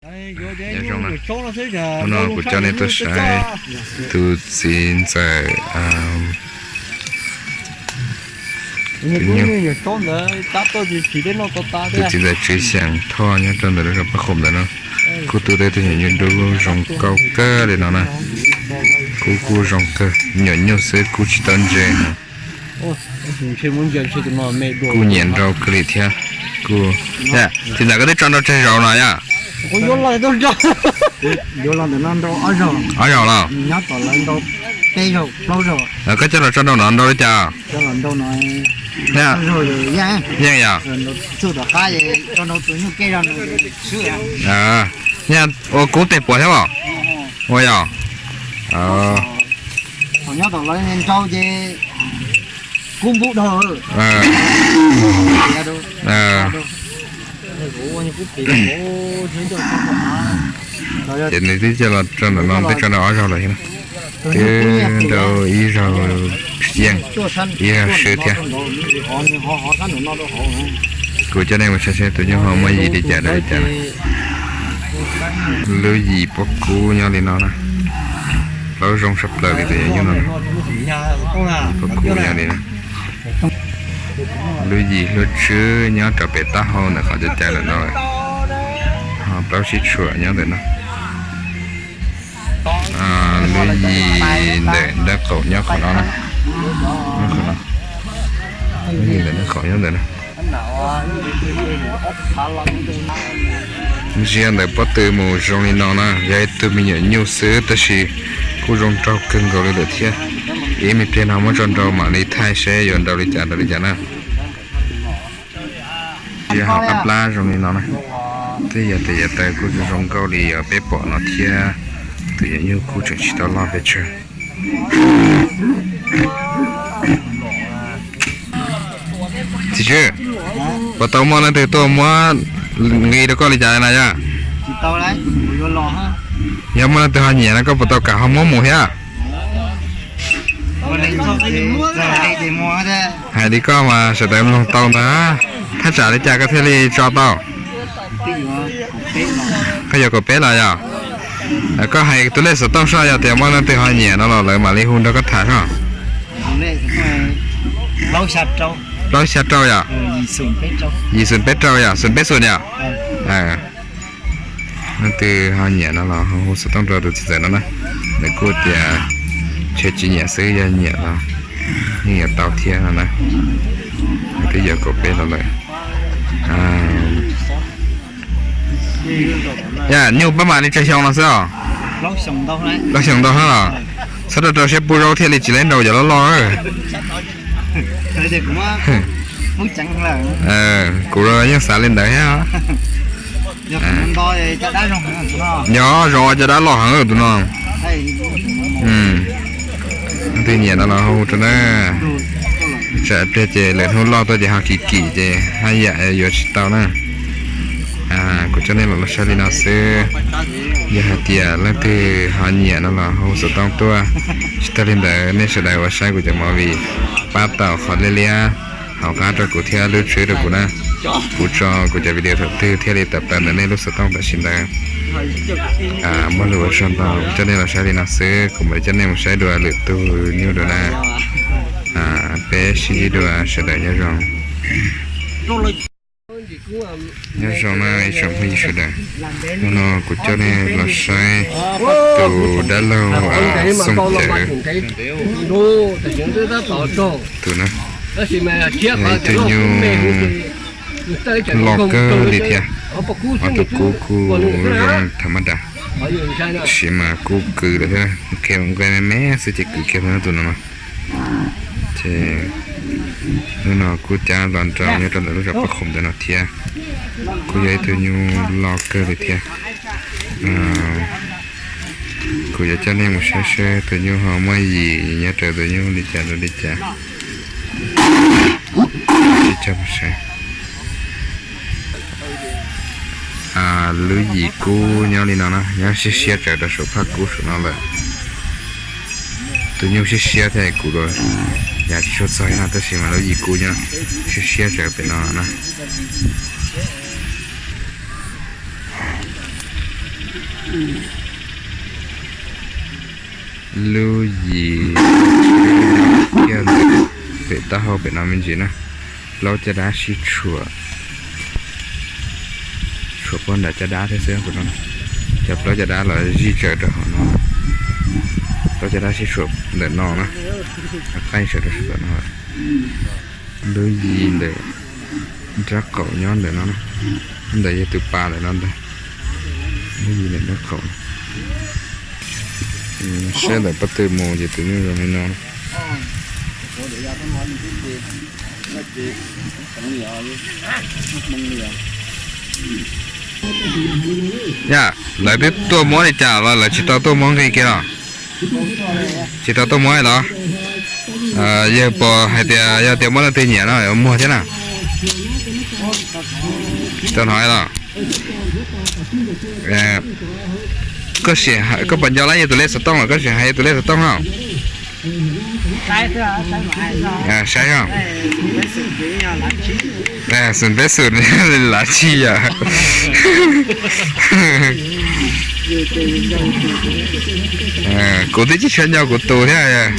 Nyob zoo na, hnub no kuv coj nej tuaj saib tus txiv ntxawm, tus txiv ntxawm Tswv Xyeem Thoj nyob rau ntawm lub zos Paj Qhum ntawm no. Kuj tu tau tus nyuam nyuj dub zoo nkauj kawg li no na. Kuj kuj zoo kawg, nyuam nyuj xwb kuj tsis tau ntse. Kuj nyiam nrau kawg li thiab. Kuj, txiv ntxawm koj twb tso nrau tsawg zaus no yom? Ob zaus los? Koj coj los tso nrau no nrau li cas? Yeej yom? Nyaj ua kub tes puas thiab os? Ua yom? Ces nws twb coj los tso ntawm no twb tso nrau ob zaug lawm thiab. Twb nrau ib zaug yeej, ib zaug swb thiab. Kuv coj nej mus saib seb tus nyuj ho muaj yim li cas dab li cas na. Lub yim pob kub nyob li no na. Plaub zoo tshaj plaws li tus nyuj no. Pob kub nyob li no. Lub yim hlua tswb nyob rau pem taub hau ntawm qhov cau cai ntawm no lawm. Ho plaub sib tshuam nyob ntawm no. Lub yim ntawm nraub qaum nyob qhov no na. Lub yim ntawm nraub qaum nyob ntawm no. Ntsia ntawm pob tw mus zoo li no na, yog ib tug me nyuam nyuj xwb tab sis kuj zoo nraug kawg nkaus li lawm thiab. Ib me pliag no muab tso nrau mam li thaij seb yuav nrau li cas nrau li cas na. Yog hauv qab plab zoo li no na, twb yog tes yav taw kuj zoo zoo nkauj li uas peb pom no thiab. Tus nyuam nyuj kuj tseem tsis tau loj pes tsawg. Txiv Tswb, puas tau muaj leej twg tuaj muab nqi rau koj li cas na yom? Yog muaj leej twg ho nyiam no koj puas tau kam ho muab mus thiab? Hais li koj mas sawv daws mloog tau ntag, thaj tsam li cas koj thiaj li tso tau? Koj yuav kaum peb los yom? Koj hais tus lej xov tooj soj, yog tias muaj leej twg ho nyiam no los lawv mam li hu nrog koj tham soj. Plaub xya rau yom? Yim xoom peb rau yom, xoom peb xoom yom? Leej twg ho nyiam no los hu xov tooj rau tus txiv ntxawm no na. Nws kuj tias ntshe tsis nyiam xwb, yog nyiam los yeej yuav tau thiab no na. Nws twb yuav kaum peb los lawm. Yog nyuj pab mam li tsawg xyoo no xwb os? Plaub xyoos ntau hab los? Txhob rau rau siab pub zaub thiaj li tsis lab nrau cov loj loj. Kuv yeej xav li ntawd thiab. Yog zoo caj dab loj heev tus no. Leej twg nyiam no los hu rau na. Tsam pliag ces lwm hnub loj tuaj ces ho kim kim ces haj yam yuav tsis tau na. Kuv coj nej los saib li no xwb. Yog hais tias leej twg ho nyiam no los hu xov tooj tuaj. Tsis tag li ntawd nej sawv daws uas saib kuv cov movie pab tau qhov liab liab hauv qab rau kuv thiab lub tswb rau kuv na. Kuv tso kuv cov video thaum twg thiaj li tawm plaws ntawm nej lub xov tooj tam sim ntawd. Muaj lus ua tsaug ntau, coj nej los saib li no xwb, kuv mam li coj nej mus saib dua lwm tus nyuj dua na. Peb sib ntsib dua, sawv daws nyob zoo. Nyob zoo na ib tsoom phooj ywg sawv daws. Hnub no kuv coj nej los saib tus dab laug Xooj Cawv. Tus no yog ib tug nyuj loj kawg li thiab. Ho tus kub kuj zoo tham mab das, tab sis mas kuj kws lawm thiab, qhia nqe me me xwb ces kws kiag tus no no. Ces hnub no kuj cab los nrau nyob rau ntawm lub zos Paj Khoom ntawm no thiab. Kuj yog ib tug nyuj loj kawg li thiab. Kuv yuav coj nej mus saib seb tus nyuj ho muaj yim nyob raws tus nyuj li cas rau li cas. Coj mus saib. Lub yim kub nyob li no na, nyob siab siab tsawv rau saum phaj kub saum no lawm. Tus nyuj siab siab thiab kuv los yav tsis tshua txog no tab sis mas lub yim kub nyob siab siab tsawv pem no na. Lub yim kiag ntawm pem taub hau pem no me ntsis na, plaub caj dab sib tshuam, tshuam puag nram caj dab thiab xwb no. Cov plaub caj dab los zij tsaws rau hauv no, plaub caj dab sib tshuam ntawm no na, qaij tsaws rau sab tom no. Lub yim ntawm nraub qaum nyob ntawm no, ntawm yog tus pas ntawm no ntag. Lub yim ntawm nraub qaum. Saib ntawm pob tw mus ces tus nyuj zoo li no. Yog lawv twb tuaj muab li cas los lawv tsis tau tuaj muab nqi kiag los? Tsis tau tuaj muab los? Yawg puas hais tias yog tias muab leej twg nyiam no muag thiab na? Tsis tau hnov los? Koj puas nco lawm yog tus lej xov tooj los koj sim hais yog tus lej xov tooj no? Saib os. Xum peb xum lav tsi yom. Kuv twb tsis tshua nco kuv tus thiab.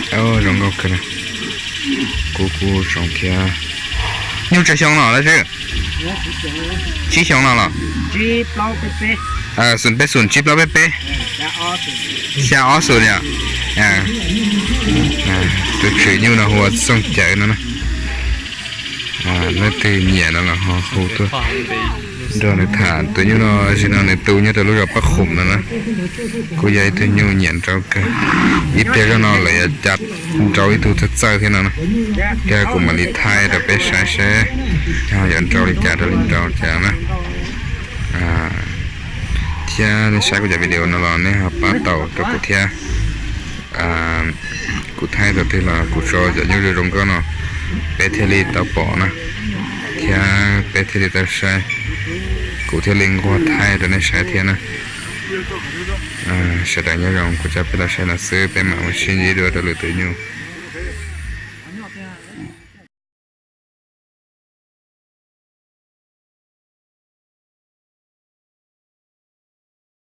Zoo nkauj kawg. Kuv kuj zoo thiab. Nyuj tsawg xyoo no lawm? Tsib xyoo no los? Xum peb xum tsib plaub peb peb. Xya ob xum yom. Tus tswv nyuj no hu ua Txooj Cawv no na. Leej twg nyiam no los ho hu tuaj nrog nws tham. Tus nyuj no zaum no nws tu nyob rau lub zos Paj Qhum no na. Kuj yog ib tug nyuj nyiam nraub kawg. Ib pliag zoj no lawv yuav ca nraub ib tug txawj txawj thiab no na. Thiab kuv mam li thaij rau peb saib seb ho yuav nraub li cas rau li nraub cas na. Thiab nej saib kuv cov video no los nej ho pab tau rau kuv thiab. Kuv thaij thaum twg los kuv tso cov nyuj zoo zoo nkauj no peb thiaj li tau pom na, thiab peb thiaj li tau saib. Kuv thiaj li nquag thaij rau nej saib thiab na. Sawv daws nyob zoo, kuv coj peb los saib no xwb, peb mam mus sib ntsib dua rau lwm tus nyuj.